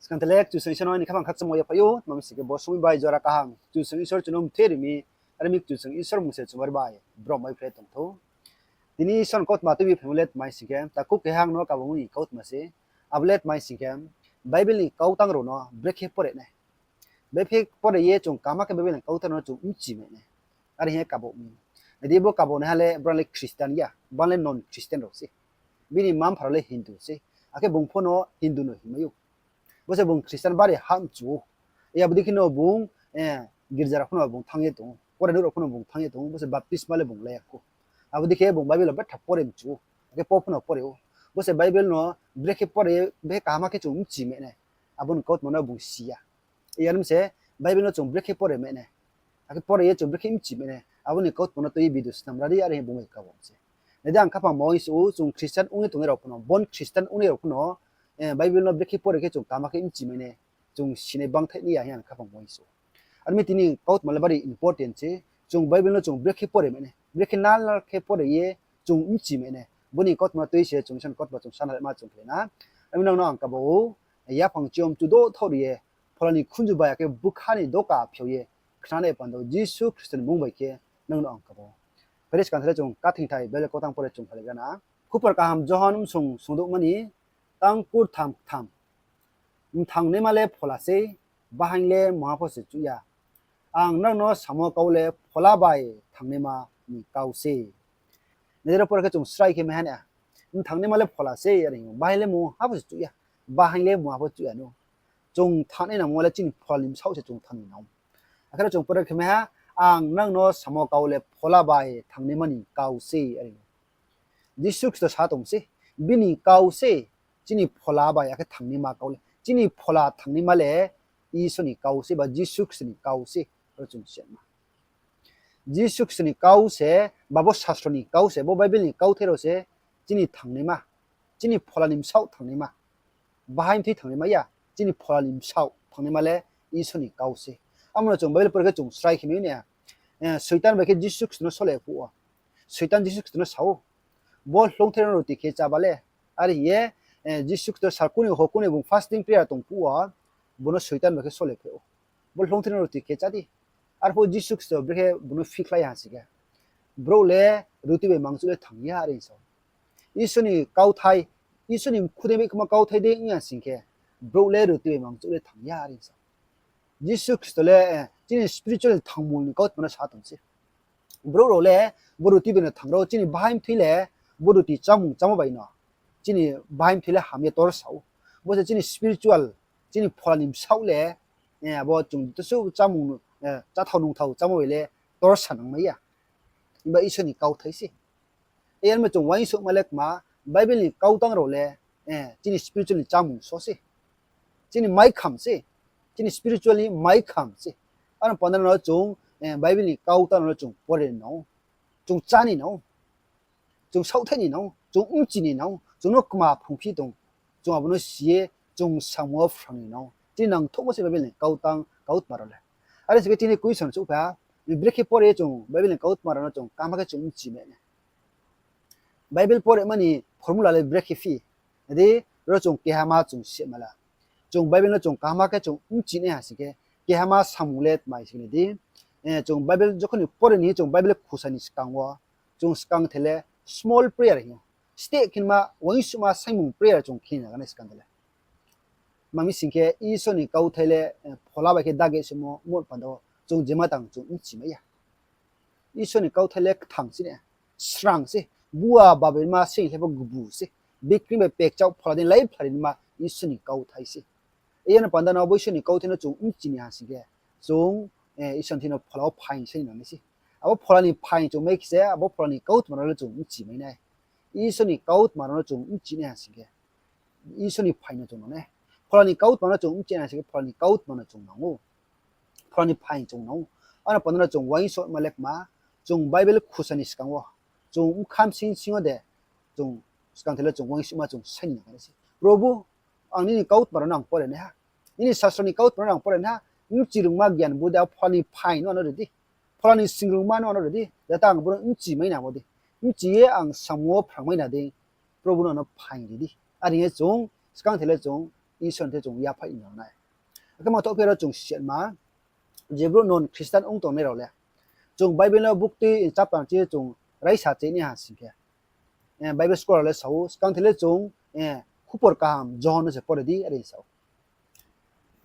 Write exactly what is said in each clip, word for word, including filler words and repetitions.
Skang tele Kchusoyang Isor no aini khaphang khakchangmo yaphai ou, tma mi sing khe bo somoing bai jora kaham Kchusoyang Isor chung no mthe ri mi, are mi Kchusoyang Isor bung se chung bai brom bai phlai tong thou. Tini Isor ni kautma tuibi phaimo le tma mi sing khe, takhu keha ang no kabo ni kautma se, abo le tma mi sing khe, Bible ni kau tang rao no brekhe pore nai. Brekhe pore ye chung kaham khe Bible ni kau tang rao no chung mchi mai nai. Are hing ye kabo mi. Nai di, bo kabo naiha le bra le Christian ya, bang le non Christian rao se. Bini mma-mpha rao le Hindu se. Akhe bung pho no Hindu no hingmai ou. Bo se bung Christian bari ha mchu ou. Abo dei khe no bung girja rao pho no bung thanng ye tong ou, pore nouh rao pho no bung thanng ye tong ou, bo se baptisma le bung la ya khou. Abo dei khe bung Bible rao betha pore mchu ou, akhe Paul pho no pore ou. Bo se Bible no brekhe pore, brekhe kaham khe chung mchi mai nai, abo ni kautma no bung si ya. Yar mi se Bible no chung brekhe pore mai nai, akhe pore ye chung brekhe mchi mai nai, abo ni kautma no tui video snam ra di, are hing bung bai kabo se. Nai di, ang khaphang ma uaingsouh ou, chung Christian ong ye tongnai rao pho no, bon Christian ongnai rao pho no, Bible no brekhe pore khe chung kaham khe mchi mai nai, chung sinai bangthaih nai ya hing ang khaphang ma uaingsouh ou. Are mi tini kautma le bari important se, chung Bible no chung brekhe pore mai nai, brekhe nalnal khe pore ye chung mchi mai nai, bo ni kautma no tui se chung Isor ni kautma chung sanalaima chung khe na. Are mi nang no ang kabo ou, yaphang chiom chu do thaoh ri ye, phola ni khunju bai akhe bkha ni doka phiao ye khnanai panda wo Jisu Khristo ni mmung bai khe nang no ang kabo ou. Phai di, skang tele chung kathing thai Bible kau tang pore chung phalaigra na. Khupor kaham Johon bsung sungdouhma ni tang kurtham ktham. Mthangnaima le phola sei, bahaing le mungha pho se chuh ya. Ang nrao no samo kau le phola bai thangnaima ni kau sei. Nai di, ro pore khe chung srai khe mai ha na. Mthangnaima le phola sei, are hing ou, bahaing le mungha pho se chuh ya, bahaing le mungha pho chuh ya nou. Chung thanngnai nangmo le chini phola ni bsaoh se chung thanng ni nang ou. Akhe ro chung pore khe mai ha, ang nrao no samo kau le phola bai thangnaima ni kau sei, are hing ou. Jisu Khristo sa tong se, bini kau se, chini phola bai akhe thangnaima kau le, chini phola thangnaima le Isor ni kau se, ba Jisu Khristo ni kau se, ro chung si ma. Jisu Khristo ni kau se, ba bo sastro ni kau se, bo Bible ni kauthai rao se, chini thangnaima, chini phola ni bsaoh thangnaima, bahaing mthui thangnaima ya, chini phola ni bsaoh thangnaima le Isor ni kau se. Amo no chung Bible pore khe chung srai khe mai na. Soitan bai khe Jisu Khristo no sole phuh wo, Soitan Jisu Khristo no sa ou, bo hloungthai rao no ruti khe chá ba le, are hing ye, Jisu Khristo sal kuni hor kuni bung fasting prayer tong phuh wo, bung no Soitan bai khe sole phai ou, bo hloungthai rao no ruti khe chá di. Arphuh Jisu Khristo brekhe bung no phikhlai ha sing khe, brouh le ruti bai mangchuh le thanng ya, are hing sa ou. Isor ni kauthai, Isor ni mkhu dei bai khoma kauthai dei ong ya sing khe, brouh le ruti bai mangchuh le thanng ya, are hing sa ou. Jisu Khristo le chini spiritual ni thangmul ni kautma no sa tong se. Brouh rao le bo ruti bai no thanng rao, chini bahaing mthui le bo ruti chámung chámo bai no chini bahaing mthui le ham ye tor sa ou. Bo se chini spiritual, chini phola ni bsaoh le, abo chung jesuh chámung, cháthao nungthao chámo bai le tor sa nangmai ya. Himba Isor ni kauthai se. Yar mi chung uaingsouhma le kma, Bible ni kau tang rao le chini spiritual ni chámung so se, chini maikham se, chini spiritual ni maikham se. Aro panda no chung Bible ni kau tang rao no chung pore ni nang ou, chung chá ni nang ou, chung saohthaih ni nang ou, chung mchi ni nang ou, chung no kma phrungphi tong, chung abo no si ye chung samung wo phrang ni nang ou. Chini nangthouhmo se Bible ni kau tang kautma rao le. Are sing khe chini question souhphai ha, brekhe pore ye chung Bible ni kautma rao no chung kaham khe chung mchi mai nai. Bible porema ni formula le brekhe phi. Nai di, ro chung kehama chung sima la. Chung Bible no chung kaham khe chung mchi nai ha sing khe, kehama samung le tma sing khe nai di, chung Bible jokhon ni pore ni chung Bible khusa ni skang wo, chung skang the le small prayer hing ou. Steh khe ma uaingsouhma saingmung prayer chung khe ni nang nai skang the le. Tma mi sing khe Isor ni kauthai le phola bai khe dage simo mo panda wo chung jema tang chung mchi mai ya. Isor ni kauthai le kthang se, srang se, bua babaima se hing khe pho gbu se, bikreing bai pekchaoh phola dei lai phlari nima Isor ni kauthai se. Yar no panda no bo Isor ni kauthai no chung mchi ni ha sing khe, chung Isor ni thing no phola wo phaing sai ni nang nai se. Abo phola ni phaing chung mai khe se, abo phola ni kautma rao le chung mchi mai nai. Isor ni kautma rao no chung mchi nai ha sing khe, Isor ni phaing no chung nang nai. Phola ni kautma no chung mchi nai ha sing khe, phola ni kautma no chung nang ou. Phola ni phaing chung nang ou. Aro panda no chung uaingsouhma le kma, chung Bible khusa ni skang wo, chung bkha bsing sing yo de, chung skang the le chung uaingsouhma chung sai ni nang nai se. Probhu, ang nini kautma rao no ang pore nai ha. Nini sastro ni kautma rao no ang pore nai ha. Mchi rungma gyan budi, abo phola ni phaing no ano ri di. Phola ni singrungma no ano ri di. Jate ang bo no mchi mai namo dei, mchi ye ang samung wo phrang mai na dei, Probhu no ano phaing ri di. Are hing ye chung skang the le chung Isor ni thing chung yaphaih ni nang nai. Akhe ma thaoh phi aro chung siatma, je brouh non Christian ong tongnai rao le, chung Bible no buktui chapter chi chung raisa chini ha sing khe, Bible scholar le sa ou, skang the le chung Khupor Kaham Johon no se pore di, are sa ou.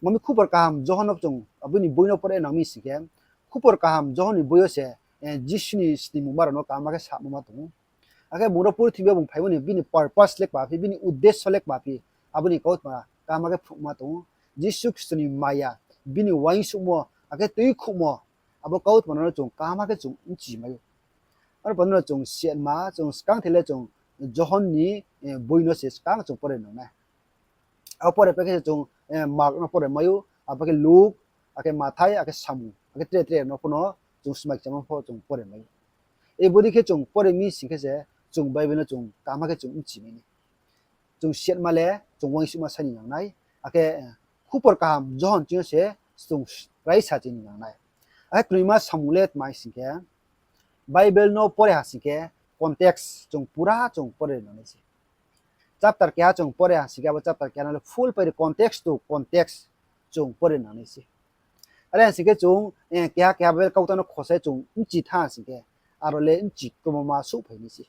Mami Khupor Kaham Johon no chung abo ni boi no pore nang mi sing khe, Khupor Kaham Johon ni boi yo se Jisu ni sningmungma rao no kaham khe samo ma tong ou. Akhe bung ro purthimbi yo bung phaimo ni bini purpose le kma phi, bini uddesho le kma phi, abo ni kautma kaham khe phruhma tong ou. Jisu Khristo ni maya, bini uaingsouhmo, akhe tuikhouhmo, abo kautma no chung kaham khe chung bchi mai ou. Aro panda no chung siatma, chung skang the le chung Johon ni boi no se skang chung pore nang nai. Abo pore pai khe se chung Mark no pore mai ou, abo khe Luk, akhe Mathai, akhe Samuel, akhe tre tre no pho no chung smai kchamo pho chung pore mai ou. Bodei khe chung pore mi sing khe se chung Bible no chung kaham khe chung bchi mai nai. Chung siatma le chung uaingsouhma sa ni nang nai, akhe Khupor Kaham Johon chini yo se chung raisa chini nang nai. Akhe knoima samung le tma sing khe, Bible no pore ha sing khe context chung pura chung pore nang nai se. Chapter keha chung pore ha sing khe abo chapter keha no le full pai ri context to context chung pore nang nai se. Are ha sing khe chung keha keha Bible kautang no khosa ye chung bchi thanng ha sing khe, aro le bchi kromo ma souhphai nai se.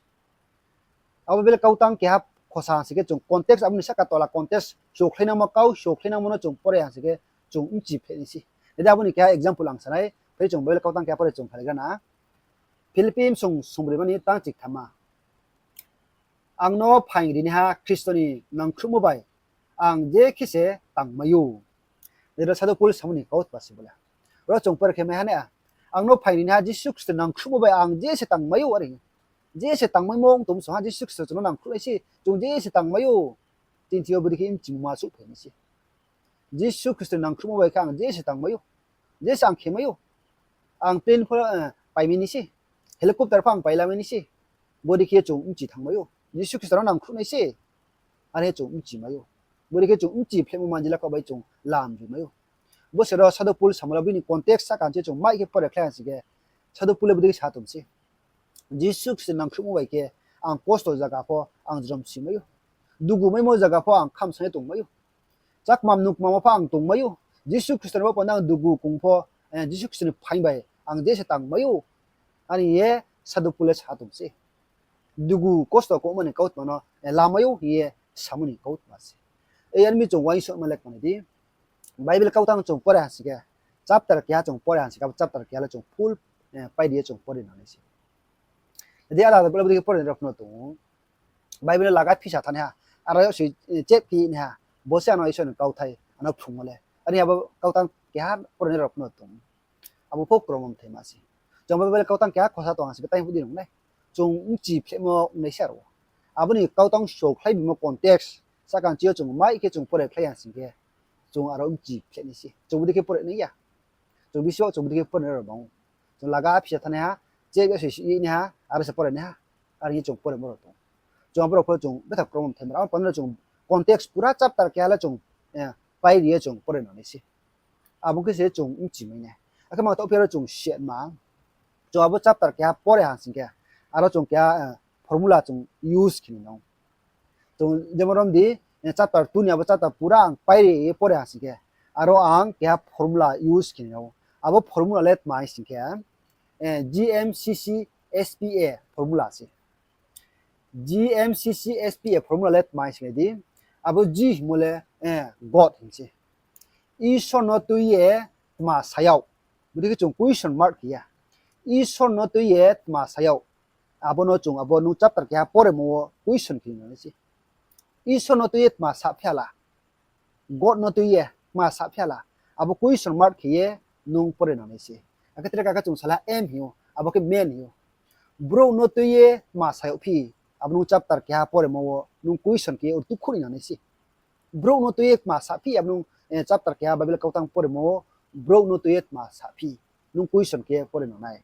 Abo Bible kautang keha khosa ha sing khe chung context, abo ni sahka tola context, sokhlainangmo kau, sokhlainangmo no chung pore ha sing khe chung bchi phleh nai se. Nai di abo ni keha example ang sa nai, phai chung Bible kautang keha pore chung phailai gra na. Philippi bsong sungbroi ma ni tang chikthama. Ang no phaing rinaiha Khristo ni nangkhruhmo bai ang je khe se tangmai ou. Jero Sadhu Pol samo ni kautma se bo le. Ro chung pore khe mai ha nai, ang no phaing rinaiha Jisu Khristo nangkhruhmo bai ang je se tangmai ou, are. Je se tangmaimo ong tong song ha, Jisu Khristo chung no nangkhruh nai se, chung je se tangmai ou. Tini thing yo bodei khe bchimungma souhphai nai se. Jisu Khristo nangkhruhmo bai khe ang je se tangmai ou, je se ang khe mai ou. Ang plane pho paimai nai se, helicopter pho ang paila mai nai se. Bodei khe chung bchi thanngmai ou, Jisu Khristo no nangkhruh nai se. Are chung bchi mai ou. Bodei khe chung bchi phlehmo manjila kau bai chung lam ri mai ou. Bo se ro Sadhu Pol samo le bini context sahka se chung mai khe pore khlai ha sing khe, Sadhu Pol le bodei khe sa tong se. Jisu Khristo nangkhruhmo bai khe ang kosto zaga pho ang jrom si mai ou. Dugu maimo zaga pho ang khamsang ye tongmai ou. Chakmam nukmamo pho ang tongmai ou. Jisu Khristo ni bo panda ang dugu kong pho, Jisu Khristo ni phaing bai ang je se tangmai ou. Are hing ye Sadhu Pol le sa tong se. Dugu kosto kongma ni kautma no lamai ou hing ye samo ni kautma se. Are mi chung uaingsouhma le kma nai di. Bible kautang chung pore ha sing khe, chapter keha chung pore ha sing khe, abo chapter keha le chung full pai ri ye chung pore nang nai se. Nai di, alada pore bodei khe pore nai rao pho no tong ou. Bible no laga phisa thanaiha, aro yag se chep khe naiha, bo se ano Isor ni kauthai ano phrungmo le. Are abo kautang keha pore nai rao pho no tong ou. Abo pho kromo mthaima se. Chung Bible kautang keha khosa tong ha sing khe tai phuh di nang nai. Chung bchi phlehmo ong nai se aro. Abo ni kautang sokhlai bimo context sahka chi yo chung mai khe chung pore khlai ha sing khe, chung aro bchi phleh nai se. Chung bodei khe pore nai ya. Chung bisi chung bodei khe pore nai rao bang ou. Chung laga phisa thanaiha, chep yag se si naiha, aro se pore naiha. Are hing ye chung poremo rao tong ou. Chung abo rao pho chung betha kromo mthaima rao, abo panda no chung context pura chapter keha le chung pai ri ye chung pore nang nai se. Abo khe se chung bchi mai nai. Akhe ma thaoh phi aro chung siatma, chung abo chapter keha pore ha sing khe, aro chung keha formula chung use khe ni nang ou. Chung jemon rom di, chapter two ni abo chapter pura ang pai ri ye pore ha sing khe, aro ang keha formula use khe ni nang ou. Abo formula le tma sing khe, G M C C S P A formula se. G M C C S P A formula le tma sing khe di, abo G hingmo le God hing se. Isor no tui ye tma sa yag, bodei khe chung question mark khe ya. Isor no tui ye tma sa yag, abo no chung abo nung chapter keha poremo wo question khe nang nai se. Isor no tui ye tma saphi ya la, God no tui ye tma saphi ya la, abo question mark khe ye nung pore nang nai se. Akhe tre kaka chung sala M hing ou, abo khe main hing ou. Brouh no tui ye tma sa yagphi, abo nung chapter keha poremo wo nung question khe ye rtuh khuh ni nang nai se. Brouh no tui ye tma saphi, abo nung chapter keha Bible kautang poremo wo, brouh no tui ye tma saphi, nung question khe ye pore nang nai.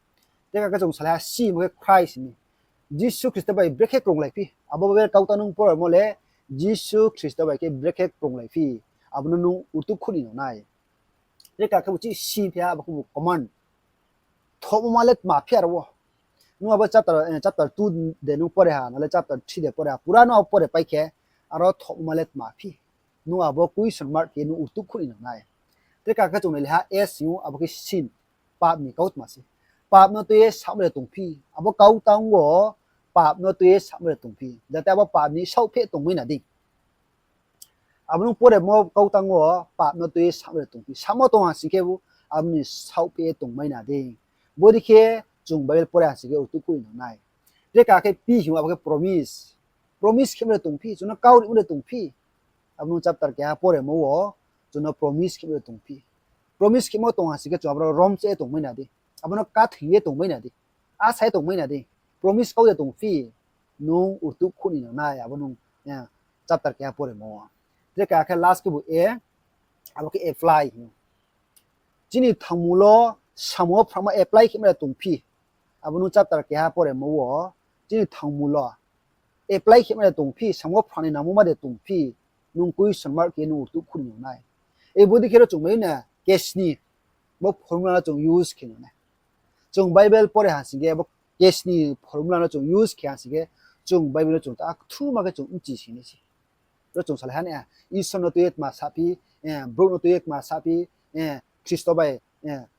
Tre kaka chung sala ha C hingmo khe Christ hing mi. Jisu Khristo bai brekhe krunglaiphi, abo Bible kautang nung poremo le Jisu Khristo bai khe brekhe krunglaiphi, abo no nung rtuh khuh ni nang nai. Tre kaka bo chih C phi ha, abo khe bo command. Thohmoma le tma phi aro wo. Nung abo chapter two de nung pore ha, na le chapter three de pore ha, pura nung abo pore pai khe, aro thohmoma le tma phi. Nung abo question mark khe nung urtuh khuh ni nang nai. Tre ka khe chung nai le ha, S sing ou, abo khe sin, pap ni kautma se. Pap no tui ye samo de tongphi, abo kau tang wo pap no tui ye samo de tongphi, jate abo pap ni saohpheh tongmai na di. Abo nung poremo kau tang wo pap no tui ye samo de tongphi, samo tong ha sing khe bo abo ni saohpheh ye tongmai na di. Bodei khe chung Bible pore ha sing khe urtuh khuh ni nang nai. Tre ka khe P hing ou, abo khe promise. Promise khemo de tongphi, chung no kau rimo de tongphi. Abo nung chapter keha poremo wo chung no promise khemo de tongphi. Promise khemo tong ha sing khe chung abo no romcha ye tongmai na di. Abo no kathing ye tongmai na di. Asa ye tongmai na di. Promise kau de tongphi, nung urtuh khuh ni nang nai, abo nung chapter keha poremo wo. Tre ka khe last khebu A, abo khe apply hing ou. Chini thangmul wo samo phrangma apply khemo de tongphi. Abo nung chapter keha poremo wo, chini thangmul wo apply khemo de tongphi, samo phrang ni nangmo ma de tongphi, nung question mark khe nung urtuh khuh ni nang nai. Bodei khe ro chung mai na kesni, bo formula no chung use khe nang nai. Chung Bible pore ha sing khe bo kesni formula no chung use khe ha sing khe, chung Bible no chung ta kthuma khe chung bchi sing nai se. Ro chung salai ha na, Isor no tui ye tma saphi, brouh no tui ye tma saphi, Khristo bai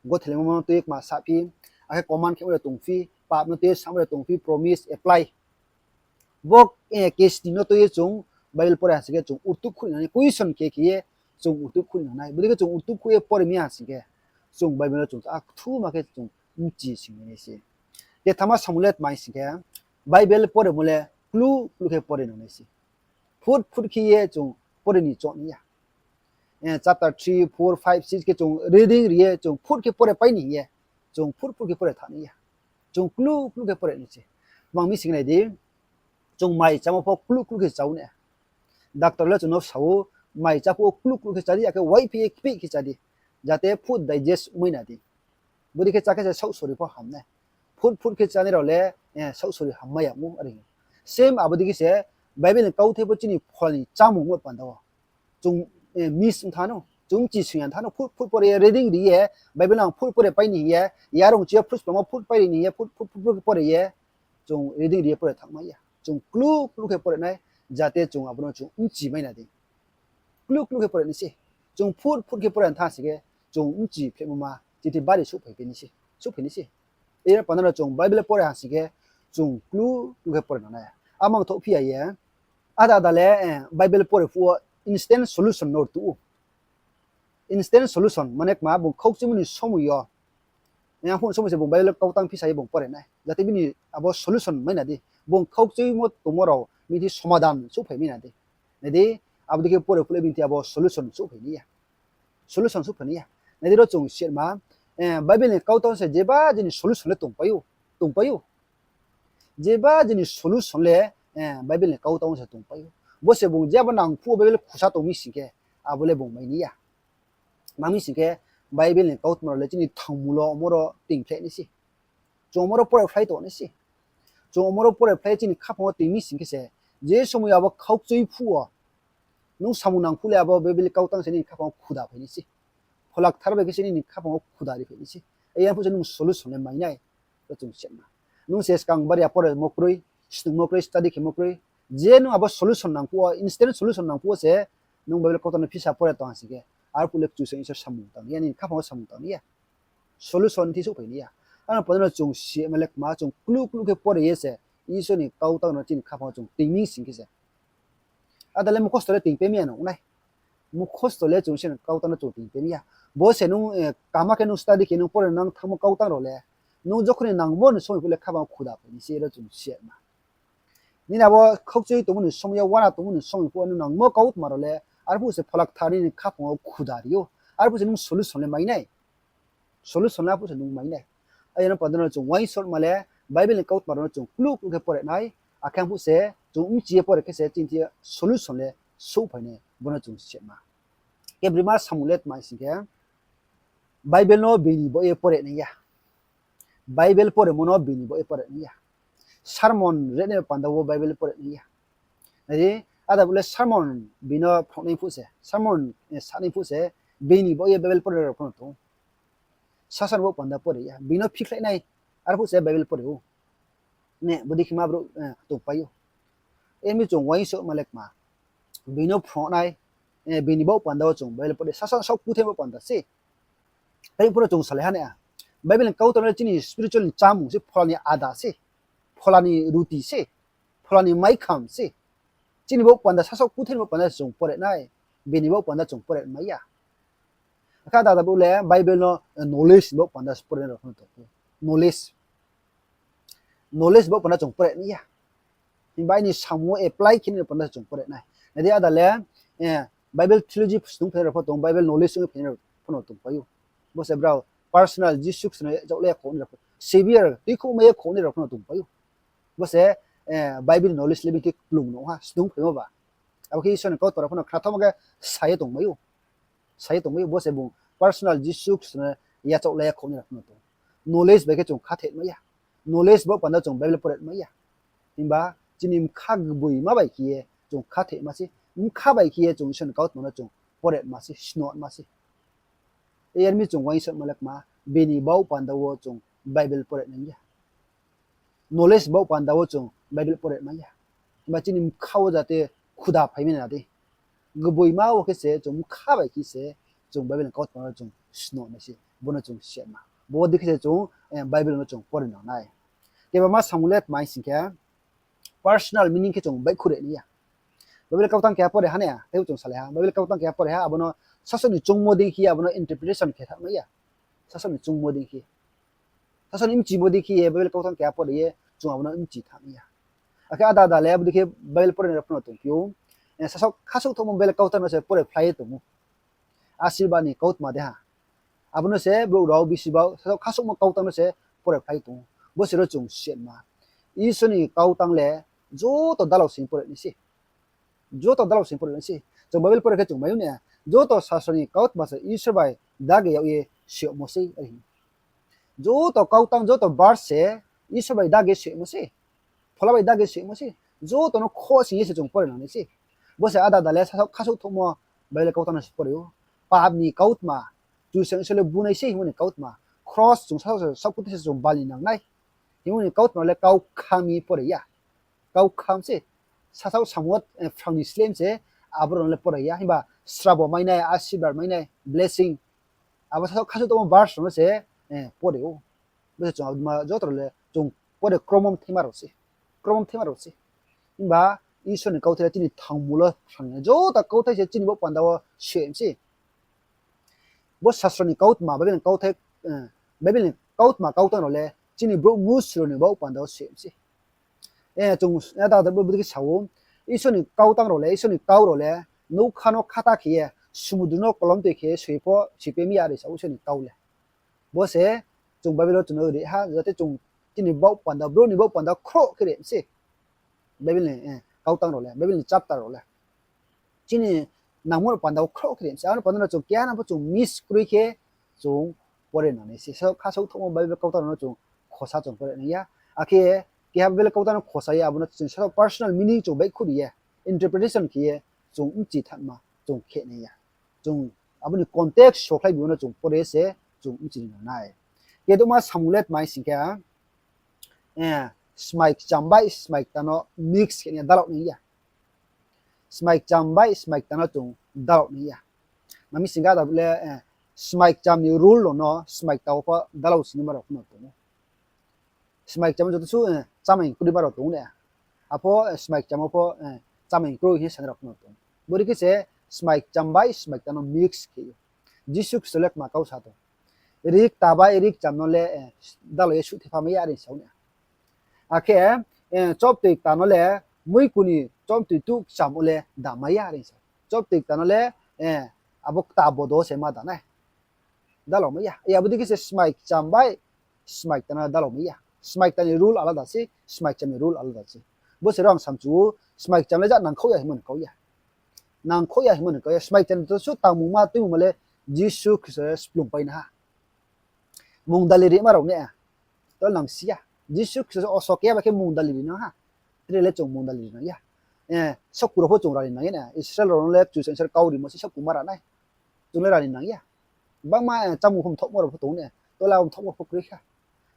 gothelaimo no tui ye tma saphi, akhe command khemo de tongphi, pap no tui ye samo de tongphi, promise, apply. Bo kesni no tui ye chung Bible pore ha sing khe chung urtuh khuh ni nang nai, question khe khe ye chung urtuh khuh ni nang nai. Bodei khe chung urtuh khuh ye pore mi ha sing khe, chung Bible no chung ta kthuma khe chung bchi sing nai se. Kethama samung le tma hing sing khe, Bible poremo le kluh kluh khe pore nang nai se. Phut phut khe ye chung pore ni choh nai ya. Chapter three, four, five, six khe chung reading ri ye chung phut khe pore pai ni hing ye, chung phut phut khe pore thanng nai ya. Chung kluh kluh khe pore nai se. Tma mi sing nai di, chung mai chámo pho kluh kluh khe chá ou na. Doctor le chung no sa ou, mai chá phuh wo kluh kluh khe chá di, akhe waiphi ye kpeh khe chá di, jate food digest ongmai na di. Bodei khe chá khe se saohsori pho ham nai. Phut phut khe chánai rao le saohsori hammai ya ou are. Same abo dei khe se Bible ni kauthai pho chini phola ni chámung ong panda wo chung miss ong thanng no, chung bchi sing ya thanng no, phut phut pore ye reading ri ye, Bible ang phut pore pai ni hing ye, yarung chi ye phut splangmo phut pai ri ni hing ye, phut phut phut phut pore ye, chung reading ri ye pore thanngmai ya. Chung kluh kluh khe pore nai, jate chung abo no chung bchi mai na di. Kluh kluh khe pore nai se. Chung phut phut khe pore thanng sing khe, chung bchi phlehmo ma chini bari souhphai nai se. Are panda no chung Bible pore ha sing khe, chung kluh kluh khe pore nang nai. Amang thoh phi ya ye, ada ada le Bible pore phuh wo instant solution no rtuh ou. Instant solution mane kma, bung khaukchuimo ni somoi yo, arphuh somoi se bung Bible kautang phisa ye bung pore nai, jate bini abo solution mai na di. Bung khaukchuimo tongmo rao bini somadan souhphai mai na di. Nai di, abo dei khe pore phuh le bini abo solution souhphai nai ya. Nai di ro chung sima, Bible ni kautang se jeba jini solution le tongpai ou. Jeba jini solution le Bible ni kautang se tongpai ou. Bo se bung jeba nang phuh wo Bible khusa tong mi sing khe, abo le bung mai nai ya. Tma mi sing khe, Bible ni kautma rao le chini thangmul wo omo ro tingphleh nai se. Chung omo ro pore phlai tong nai se. Chung omo ro pore phlai chini khaphang wo ting mi sing khe se, je somoi abo khaukchui phuh wo, nung samung nang phuh le abo Bible kautang se nini khaphang wo khuda phai nai se. Phola Kthar bai khe se nini khaphang wo khuda ri phai nai se. Are phuh se nung solution le mai nai. Ro chung sima, nung se skang bari ya poremo kroi, snungmo kroi, study khemo kroi, je nung abo solution nang phuh wo, instant solution nang phuh wo se, nung Bible kautang no phisa pore tong ha sing khe, arphuh le Kchusoyang Isor samung tang nai ya, nini khaphang wo samung tang nai ya. Solution thi souhphai nai ya. Ano panda no chung sima le kma, chung kluh kluh khe pore ye se, Isor ni kautang no chini khaphang wo chung ting mi sing khe se, ada le mukhosto le tingpai mi ya no ong nai. Mukhosto le chung se kautang no chung tingpai mi ya. Bo se nung kama khe nung study khe nung pore nang thanngmo kautang rao le, nung jokhon ni nangmo ni somoi phuh le khaphang wo khuda phai nai se, ro chung sima. Nini abo khaukchui tongmo ni somoi yo, uana tongmo ni somoi phuh wo nung nangmo kautma rao le, arphuh se Phola Kthar nini khaphang wo khuda ri ou. Arphuh se nung solution le mai nai. Solution le arphuh se nung mai nai. Are no panda no chung uaingsouhma le, Bible ni kautma rao no chung kluh kluh khe pore nai, akhe arphuh se chung bchi ye pore khe se chini solution le souhphai nai, bo no chung sima. Khe broima samung le tma sing khe, Bible no bini baoh ye pore nai ya. Bible poremo no bini baoh ye pore nai ya. Sermon rene panda wo Bible pore nai ya. Nai di, ada bo le sermon bini phnuhnai phuh se, sermon sanai phuh se, bini baoh ye Bible pore rao pho no tong ou. Sasa ni bo panda pore ya, bini phikhlai nai, arphuh se Bible pore ou. Bodei khe ma brouh tongpai ou. Are mi chung uaingsouhma le kma, bini phnuhnai, Bini baoh panda wo chung Bible pore, sasa saoh kuthai baoh panda se. Tai pho no chung salai ha nai a. Bible ni kautang le chini spiritual ni chámung se, phola ni ada se, phola ni ruti se, phola ni maikham se. Chini baoh panda, sasa kuthai ni baoh panda se chung pore nai. Bini baoh panda chung pore mai ya. Akhe ada ada brouh le Bible no knowledge ni baoh panda se pore nai rao pho no tong ou. Knowledge, knowledge baoh panda chung pore mai ya. Himba aini samung wo apply khe ni panda se chung pore nai. Nai di, ada le Bible theology snung phainai rao pho tong, Bible knowledge snung phainai rao pho no tongpai ou. Bo se brao personal Jisu Khristo no yachaoh le khouh nai rao pho, Savior tuikhouhmai ye khouh nai rao pho no tongpai ou. Bo se Bible knowledge le bini khe kplung no ha, snung phaimo ba. Abo khe Isor ni kautma rao pho no khnathaoma khe sa ye tongmai ou. Sa ye tongmai ou, bo se bung personal Jisu Khristo no yachaoh le khouh nai rao pho no tong. Knowledge bai khe chung khatheh mai ya. Knowledge baoh panda chung Bible pore mai ya. Himba chini bkha gboima bai khe ye chung khatheh ma se, bkha bai khe ye chung Isor ni kautma no chung pore ma se, sno ma se. Yar mi chung uaingsouhma le kma, bini baoh panda wo chung Bible pore nai ya. Knowledge baoh panda wo chung Bible pore mai ya. Himba chini bkha wo jate khuda phai mi na dei. Gboima wo khe se chung bkha bai khe se chung Bible ni kautma no chung sno nai se, bo no chung siatma. Bo dei khe se chung Bible no chung pore nang nai. Kebama samung le tma hing sing khe, personal meaning khe chung baihkhouh ri nai ya. Bible kautang keha pore ha nai a, tei chung salai ha. Bible kautang keha pore ha, abo no sasaoh ni choungmo dei khe ye abo no interpretation khe tha mai ya. Sasaoh ni choungmo dei khe, sasaoh ni mchimo dei khe ye Bible kautang keha pore ye chung abo no mchi tha mai ya. Akhe ada ada le abo dei khe Bible pore nai rao pho no tongphi ou. Sasaoh khasouh thouhmo Bible kautang no se pore phlai ye tong ou. Asirbad ni kautma de ha. Abo no se brouh rao bisi baoh sasaoh khasouhmo kautang no se pore phlai tong ou. Bo se ro chung siatma. Isor ni kautang le joto dalao sing pore nai se. Joto dalao sing pore nai se. Chung Bible pore khe chung mai ou na, joto sasro ni kautma se Isor bai dage yag ye soimo sei, are hing. Joto kautang, joto verse se Isor bai dage soimo se. Phola bai dage soimo se. Joto no khosing ye se chung pore nang nai se. Bo se ada ada le sasaoh khasouh thouhmo Bible kautang no se pore ou. Pap ni kautma, Kchusoyang Isor le bunai se hingmo ni kautma. Kros chung sasaoh saohkuthai se chung bali nang nai hingmo ni kautma le kau kham mi pore ya. Kau kham se, sasaoh samung wo phrang ni slem se, abo rao no le pore ya. Himba srabo mainai, asirbad mainai, blessing, abo sasaoh khasouh tongmo verse rao no se pore ou. Bo se chung abo ma joto rao le chung pore kromo mthaima rao se. Kromo mthaima rao se. Himba Isor ni kauthai le chini thangmul wo phrang ya. Joto kauthai se chini baoh panda wo soim se. Bo sasro ni kautma, Bible ni kauthai, Bible ni kautma kautang rao le chini brouh mnusu rao ni baoh panda wo soim se. Chung ada ada brouh bodei khe sa ou, Isor ni kautang rao le, Isor ni kau rao le nougkha no khata khe ye, sumudru no kolom toi khe ye soi pho soipai mi ya, are sa ou Isor ni kau le. Bo se chung Bible wo chung no ri ha, jate chung chini baoh panda, brouh ni baoh panda khrouh khe ri se. Bible ni kautang rao le, Bible ni chapter rao le chini nangmo rao panda wo khrouh khe ri se. Abo ni panda no chung keha no pho chung miss kroi khe chung pore nang nai se. Sasaoh khasouh thouhmo Bible kautang rao no chung khosa chung pore nang ya. Akhe keha Bible kautang no khosa ye abo no chung sasaoh personal meaning chung baihkhouh ri ye, interpretation khe ye chung mchi thanma chung khe nai ya. Chung abo ni context sokhlai bimo no chung pore se chung mchi nang nai. Kedouhma samung le tma hing sing khe, smai kcham bai smai kta no mix khe ni ya, dalao nai ya. Smai kcham bai smai kta no chung dalao nai ya. Ma mi sing khe ada le, smai kcham ni rule rao no smai kta wo pho dalao sini ma rao pho no tong ou. Smai kcham wo joto suh chámung kroima rao tong ou na. Apho smai kcham wo pho chámung kroi hing ye sanai rao pho no tong ou. Bodei khe se smai kcham bai smai kta no mix khe ou. Jisu Khristo le kma kau sa tong, ri kta bai ri kcham no le dalao ye suhthai pha mai ya, are sa ou na. Akhe choptoi kta no le muiku ni choptoi tuh kcham wo le da mai ya, are sa ou. Choptoi kta no le abo kta bodo se ma da nai. Dalao mai ya. Abo dei khe se smai kcham bai smai kta no dalao mai ya. Smai kta ni rule alada se, smai kcham ni rule alada se. Bo se ro ang samchu ou, smai kcham le ja nangkhouh ya hingmo ni kau ya. Nangkhouh ya hingmo ni kau ya. Smai kcham ni joto suh tangmungma tuimungma le Jisu Khristo le splung pai na ha. Mungdali rima rao ne, to nang si ya. Jisu Khristo se oso keha bai khe mungdali ri nang ha. Tre le chung mungdali ri nang ya. Saohku rao pho chung rani nang ya na. Israel rao no le Kchusoyang Isor kau rimo se saohku ma ra nai. Chung le rani nang ya. Bangma chámung pho mthaohmo rao pho tong ne. To le abo mthaohmo pho kroi kha.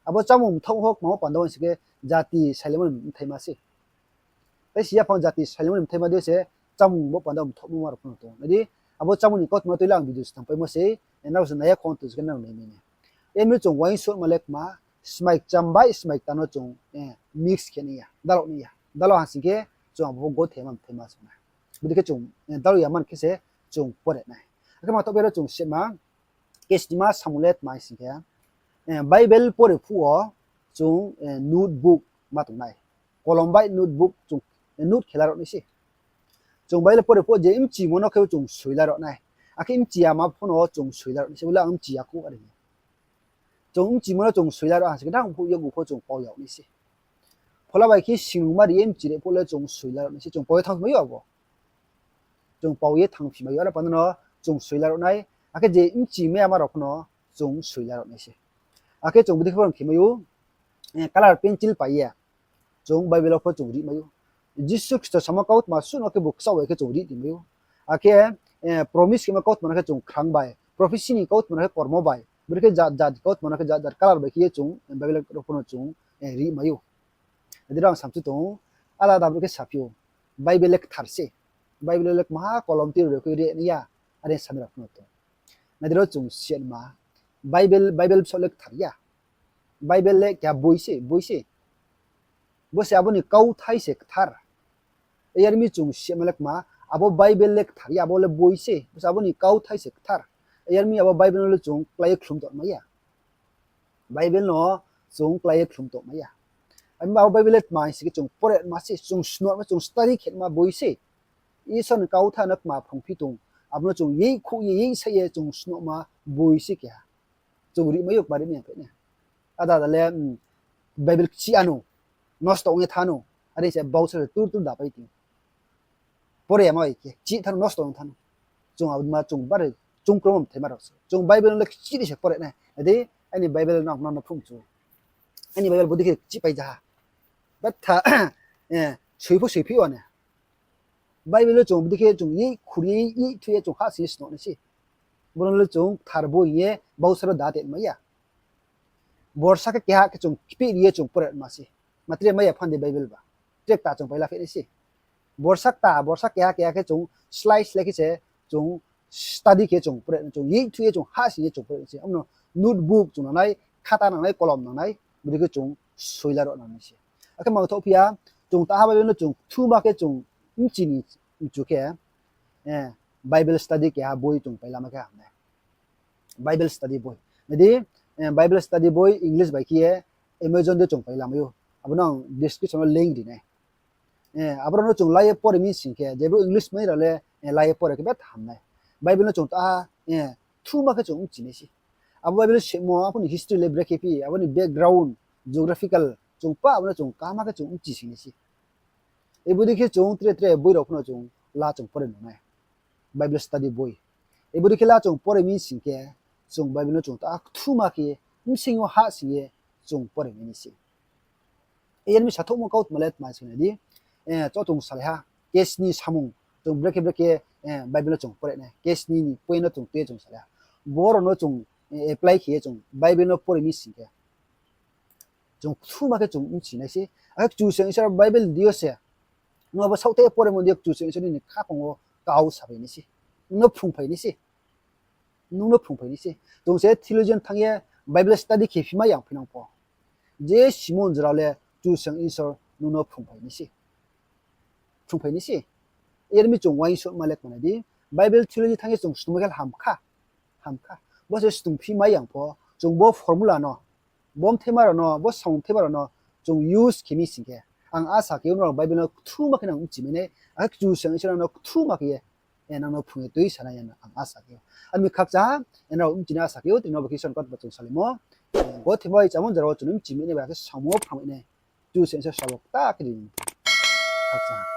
Abo chámung mthaohmo pho kma wo panda wo hing sing khe jati sailaimo ni mthaima se. Tei si yaphang jati sailaimo ni mthaima dei se chámung bo panda wo mthaohmo ma rao pho no tong ou. Nai di, Abo chámung ni kautma tui le ang video snam paimo se, nrao se nai ya khong tong se khe nrao nai mai nai. Emni chung uaingsouhma le kma, smai kcham bai smai kta no chung mix khe nai ya, dalo nai ya. Dalo ha sing khe chung abo gothe ma mthaima chung nai. Bodei khe chung dalo ya man khe se chung pore nai. Akhe ma thaoh bero chung sima, kesnima samung le tma hing sing khe, Bible pore phuh wo chung notebook ma tong nai. Kolom bai notebook chung note khe la rao nai se. Chung Bible pore phuh je mchimo no khe chung soi la rao nai. Akhe mchi ya ma pho no chung soi la rao nai se, bo le ang mchi ya khou are. Chung mchimo no chung soi la rao ha sing khe, dang phuh yakgu pho chung pau yag nai se. Phola bai khe singnungma ri ye mchi re phuh le chung soi la rao nai se, chung pau ye thanngphimai ou abo. Chung pau ye thanngphimai ou, aro panda no chung soi la rao nai. Akhe je mchimai ya ma rao pho no chung soi la rao nai se. Akhe chung bodei khe pho rang khemai ou, color pencil pai ye chung Bible wo pho chung rihmai ou. Jisu Khristo samo kautma suh no khe bo kchaoh bai khe chung rih rimai ou. Akhe promise khemo kautma no khe chung khrang bai, prophecy ni kautma no khe kormo bai, bodei khe jat jat kautma no khe jat jat color bai khe ye chung Bible rao pho no chung rihmai ou. Adi rao ang samchu tong ou, alada brouh khe saphi ou, Bible le kthar se. Bible le kmaha kolom tui rao khe ri nai ya, are samai rao pho no tong. Nai di ro chung sima, Bible, Bible bsaoh le kthar ya. Bible le keha boi se, boi se. Bo se abo ni kauthai se kthar. Yar mi chung sima le kma, abo Bible le kthar ya, abo le boi se, bo se abo ni kauthai se kthar. Yar mi abo Bible no le chung klái ye khlum tongmai ya. Bible no chung klái ye khlum tongmai ya. Abo Bible le tma hing sing khe chung pore ma se, chung snungma, chung study khe ma boi se. Isor ni kauthai no kma phrungphi tong, abo no chung yeihkhouh ye, yeihsa ye chung snungma boi se keha. Chung rihmai ou, kma rihmai ya phe nai. Ada ada le Bible kchih ano, nosto ong ye thanng no, are se bausa se tur tur dapai tong. Pore ya ma bai khe chih thanng no, nosto ong thanng no. Chung abo ma chung bare chung kromo mthaima rao se. Chung Bible no le kchih di se pore nai. Adi, aini Bible no ang no phrung chu. Aini Bible bodei khe kchih pai ja ha. Betha, soi pho soiphi ya ne. Bible le chung bodei khe chung yeihkhur ye, yeih thu ye chung hahsoing ye snung nai se. Bo no le chung kthar boi hing ye bausa ro da te mai ya. Borsa khe keha khe chung kpeh ri ye chung pore ma se. Ma tre mai ya phan di Bible ba. Tre kta chung pai la phe nai se. Borsa kta, borsa keha keha khe chung slái slái khe se chung study khe chung pore, chung yeih thu ye chung hahsoing ye chung pore se. Abo no notebook chung nangnai, khata nangnai, kolom nangnai, bodei khe chung soi la rao nangnai se. Akhe ma thaoh phi ya, chung taha Bible no chung kthuma khe chung mchi ni mchu khe, Bible study keha boi chung pai lama khe ham nai. Bible study boi. Nai di, Bible study boi English bai khe ye Amazon de chung pai lamai ou. Abo no ang description wo link ri nai. Abo rao no chung la ye pore mi sing khe, je brouh English mai rao le, la ye pore khe betha ham nai. Bible no chung taha kthuma khe chung mchi nai se. Abo Bible simo, abo ni history le brekhe phi, abo ni background, geographical, chung pa abo no chung kaham khe chung mchi sing nai se. Bodei khe chung tre tre boi rao pho no chung la chung pore nung nai. Bible study boi. Bodei khe la chung pore mi sing khe, chung Bible no chung taha kthuma khe, bsing yo hahsoing ye chung pore mai nai se. Yar mi sathouhmo kautma le tma sing nai di, cho chung salai ha, kesni samung, chung brekhe brekhe Bible no chung pore nai, kesni ni point no chung tui ye chung salai ha. Bo rao no chung apply khe ye chung Bible no pore mi sing khe, chung kthuma khe chung mchi nai se. Akhe Kchusoyang Isor Bible di yo se, nung abo saohthaih ye poremo di yo Kchusoyang Isor nini khaphang wo kau saphai nai se. Nung no phrungphai nai se. Nung no phrungphai nai se. Chung se theologian thanng ye Bible study khe phimai yang phinang pho, je simo jora le Kchusoyang Isor nung no phrungphai nai se. Phrungphai nai se. Yar mi chung uaingsouhma le kma nai di, Bible theology thanng ye chung snungma khe ham kha. Ham kha. Bo se snungphimai yang pho, chung bo formula no, bo mthaima rao no, bo samung mthaima rao no chung use khe mi sing khe, ang asa khe ou nrao Bible no kthuma khe nang mchi mai nai, akhe Kchusoyang Isor nang no kthuma khe ye, nang no phrung ye tui sa nai hing ye ang asa khe ou. Ami khakchang, nrao mchi nai asa khe ou, tini bo khe Isor ni kautma chung salaimo, gothe bai chámung jora wo chung no mchi mai nai bai akhe samung wo phrang mai nai, Kchusoyang Isor sabo kta khe ri ni. Khakchang.